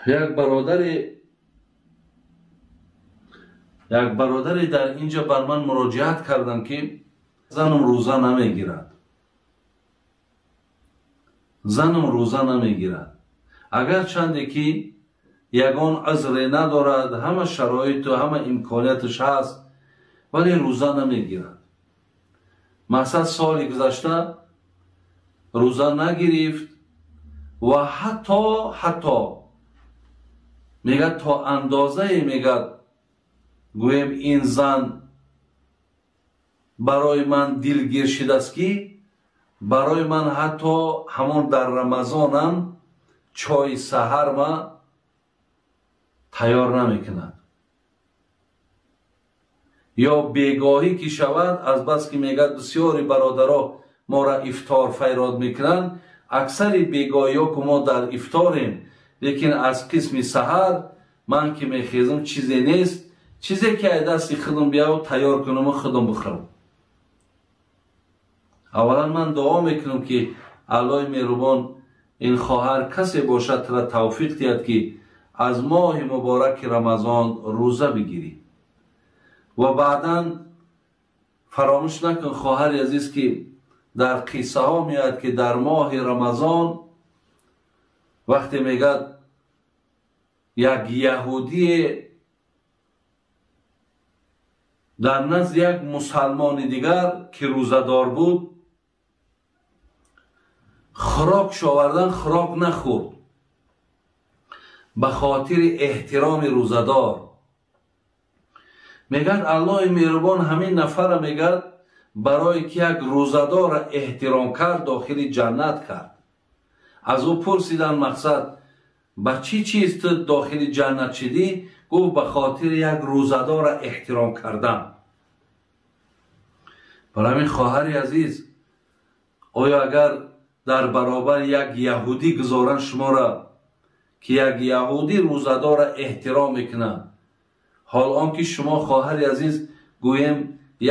Як бародаре дар инҷа бар ман муроҷиат карданд, ки занам рӯза намегирад. Занам рӯза намегирад. Агарчанде ки ягон узре надорад, ҳама шароиту ҳама имконияташ ҳаст, вале рӯза намегирад. Мақсад соли гузашта рӯза нагирифт ва ҳатто мегӯяд то андозае мегӯяд гӯем ин зан барои ман дилгир шидааст, ки барои ман ҳатто ҳамон дар Рамазонам чойи саҳарма тайёр намекунад. Ё бегоҳӣ ки шавад, азбаски мегӯяд бисёри бародаро моро ифтор файрод мекунанд, аксари бегоҳиҳо ки мо дар ифторем, лекин аз қисми саҳар ман ки мехезам чизе нест, чизе ки ай дасти худам бияву тайёр кунаму худам бихӯрам. Аввалан ман дуо мекунам, ки Аллоҳи меҳрубон ин хоҳар касе бошад тра тавфиқ диҳад, ки аз моҳи мубораки Рамазон рӯза бигирӣ. Ва баъдан фаромӯш накун хоҳари азиз, ки дар қиссаҳо меояд, ки дар моҳи Рамазон вақте мегӯяд як яҳудие дар назди як мусалмони дигар, ки рӯзадор буд, хӯрокш овардан, хӯрок нахӯрд ба хотири эҳтироми рӯзадор. Мегӯяд Аллоҳи меҳрубон ҳамин нафарро мегӯяд барое ки як рӯзадорро эҳтиром кард, дохили ҷаннат кард. Аз ӯ пурсиданд мақсад ба чӣ чиз ту дохили ҷаннат шидӣ? Гуфт ба хотири як рӯзадорро эҳтиром кардан. Барои ҳамин хоҳари азиз, оё агар дар баробари як яҳудӣ гузоранд шуморо, ки як яҳудӣ рӯзадорро эҳтиром мекунад, ҳол он ки шумо хоҳари азиз гӯем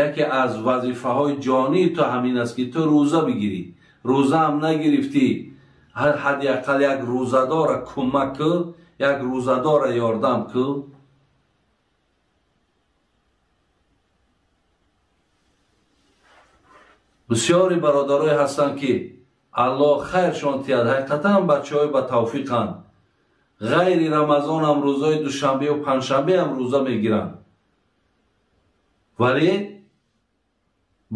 яке аз вазифаҳои ҷонии ту ҳамин аст, ки ту рӯза бигирӣ, рӯзаам нагирифтӣ, ҳадди ақал як рӯзадорро кӯмак кӯ, як рӯзадорро ёрдам кӯ. Бисёри бародарое ҳастанд, ки Аллоҳ хайршон диҳад, ҳақиқатан бачаҳои ба тавфиқанд. Ғайри Рамазонам рӯзҳои душанбеу панҷшанбеам рӯза мегиранд, вале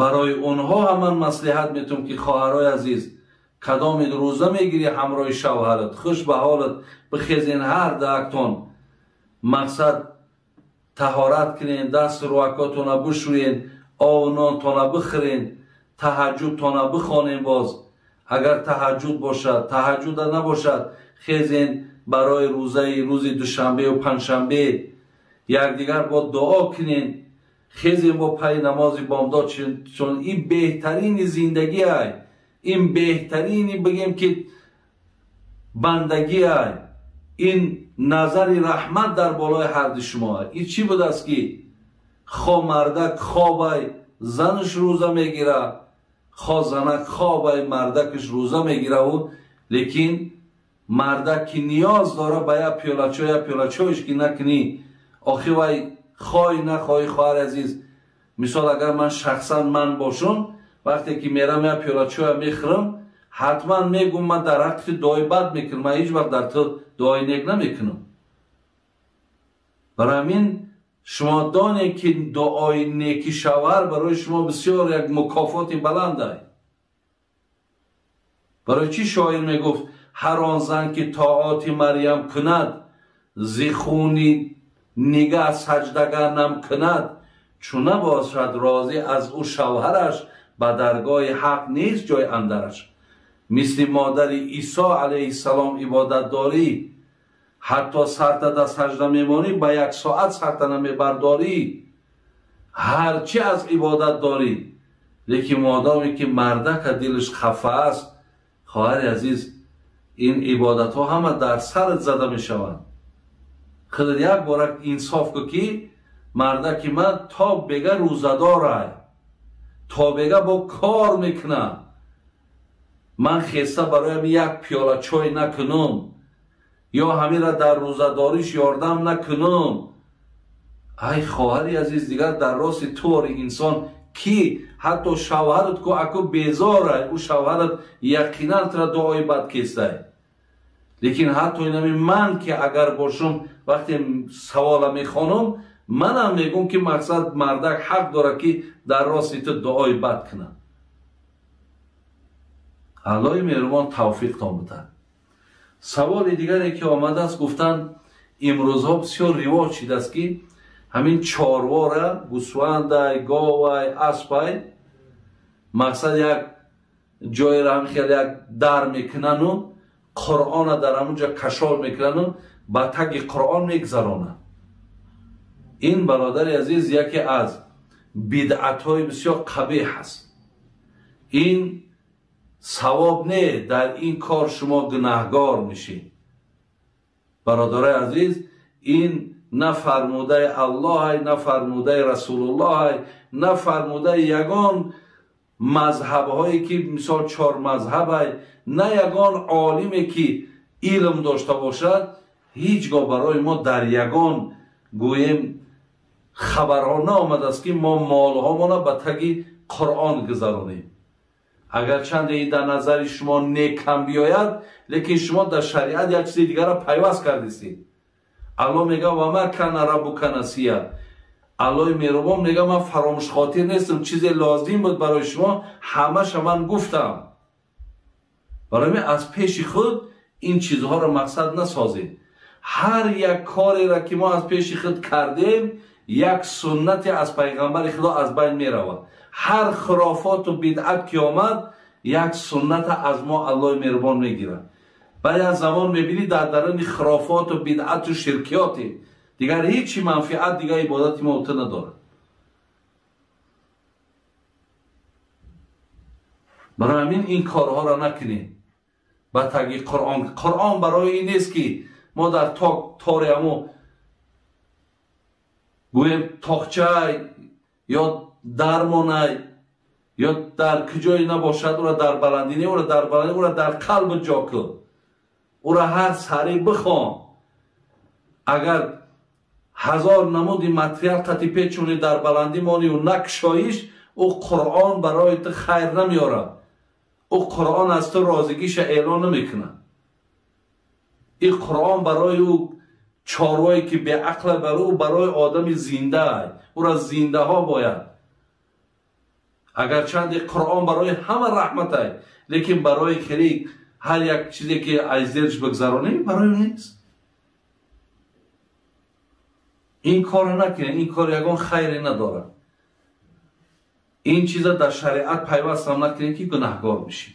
барои онҳо ҳам ман маслиҳат метавам, ки хоҳарои азиз, кадоми рӯза мегирӣ ҳамроҳи шавҳарат, хуш ба ҳолат бихезен ҳар даактон, мақсад таҳорат кунен, даст рӯакотона бишӯен, ову нонтона бихӯрен, таҳаҷҷудтона бихонен. Боз агар таҳаҷҷуд бошад, таҳаҷҷуда набошад, хезен барои рӯзаи рӯзи душанбеу панҷшанбе якдигар бо дуо кунен, хезен бо пайи намози бомдод, чун ин беҳтарини зиндагӣ ай, ин беҳтарини бигем ки бандагӣ ай, ин назари раҳмат дар болои ҳарди шумо ай. Ин чӣ будааст, ки хо мардак хобай занаш рӯза мегира, хо занак хобай мардакаш рӯза мегираву, лекин мардак ки ниёз дора ба як пиёла чой, як пиёла чойш ки накунӣ, охи вай хоҳӣ нахоҳӣ хоҳари азиз, мисол агар ман шахсан ман бошам, вақте ки мерам як пиёла чоя мехӯрам, ҳатман мегӯм ман дар ҳаққи ту дуои бад мекунам, ман ҳеҷ вақт дар ту дуои нек намекунам. Барои ҳамин шумо донед, ки дуои неки шавҳар барои шумо бисёр як мукофоти баланд ай. Барои чӣ шоир мегуфт ҳар он зан ки тоати Марьям кунад, зи хуни нигаҳ саҷдага нам кунад, чу набошад розӣ аз ӯ шавҳараш, ба даргоҳи ҳақ нест ҷой андараш. Мисли модари Исо алайҳиссалом ибодат дорӣ, ҳатто сарта дар саҷда мемонӣ, ба як соат сарта намебардорӣ, ҳарчи аз ибодат дорӣ, лекин модоме ки мардака дилаш хафа аст, хоҳари азиз, ин ибодатҳо ҳама дар сарат зада мешаванд. Худат як бора инсоф кун, ки мардаки ман то бега рӯзадорай, то бега бо кор мекунад, ман хеста бароям як пиёла чой накунам, ё ҳамира дар рӯзадориш ёрдам накунам. Ай хоҳари азиз, дигар дар рости туори инсон ки ҳатто шавҳарат ку аку безорай, ӯ шавҳарат яқинан тура дуои бад кестай. Лекин ҳатто инами ман ки агар бошум, вақте савола мехонам, манам мегӯм ки мақсад мардак ҳақ дорад ки дар рости ту дуои бад кунад. Аллоҳи меҳрубон тавфиқтон бидад. Саволи дигаре ки омадааст, гуфтанд имрӯзҳо бисёр ривоҷ шидааст ки ҳамин чорвора, гӯсфандай, говай, аспай, мақсад як ҷойро ҳам хел як дар мекунану Қуръона дар ҳамунҷа кашол мекунану ба таги Қуръон мегзаронанд. Ин бародари азиз яке аз бидъатҳои бисёр қабеҳ аст. Ин савоб не, дар ин кор шумо гунаҳгор мешед. Бародарои азиз, ин на фармудаи Аллоҳай, на фармудаи Расулуллоҳай, на фармудаи ягон мазҳабҳое ки мисол чор мазҳабай, на ягон олиме ки илм дошта бошад, ҳеҷ гоҳ барои мо дар ягон гӯем хабарҳо наомадааст ки мо молҳомона ба таги Қуръон гузаронем. Агарчанде ин дар назари шумо некам биёяд, лекин шумо дар шариат як чизи дигарро пайваст кардистед. Аллоҳ мега ва ма кана раббука насия. Аллоҳи меҳрубон мега ман фаромӯшхотир нестам, чизе лозим буд барои шумо ҳамаша ман гуфтам. Барои ман аз пеши худ ин чизҳоро мақсад насозед. Ҳар як кореро ки мо аз пеши худ кардем, як суннате аз пайғамбари Худо аз байн меравад. Ҳар хурофоту бидъат ки омад, як сунната аз мо Аллоҳи меҳрубон мегирад. Баъд аз замон мебинӣ дар даруни хурофоту бидъату ширкиёте дигар ҳеҷ манфиат, дигар ибодати мо ту надорад. Барои ҳамин ин корҳоро накунед ба таги Қуръон. Қуръон барои ин нест ки мо дар тори ҳамо гӯем тоқчай ё дармонай ё дар куҷое набошад, ӯра дар баландӣ не, ӯра дар баландӣ, ӯра дар қалб ҷо кун, ӯра ҳар сари бихон. Агар ҳазор намуди материал қати печони дар баландӣ монию накшоиш, ӯ Қуръон барои ту хайр намеорад. Ӯ Қуръон аз ту розигиша эълон намекунад. Ин Қуръон барои ӯ чорвое ки беақла, барои ӯ барои одами зиндаай, ӯра зиндаҳо бояд. Агарчанде Қуръон барои ҳама раҳматай, лекин барои хеле ҳар як чизе ки аз зерш бигзаронем барои ӯ нест. Ин корро накунед, ин кор ягон хайре надорад. Ин чиза дар шариат пайвастам накунед ки гунаҳгор мешед.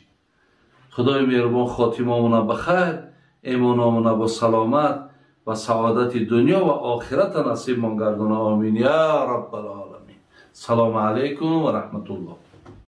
Худои меҳрубон хотимамона ба хайр, эмономона бо саломат ва саодати дунё ва охирата насибмон гардона. Омин я раббал оламин. Салому алайкум ва раҳматуллоҳ.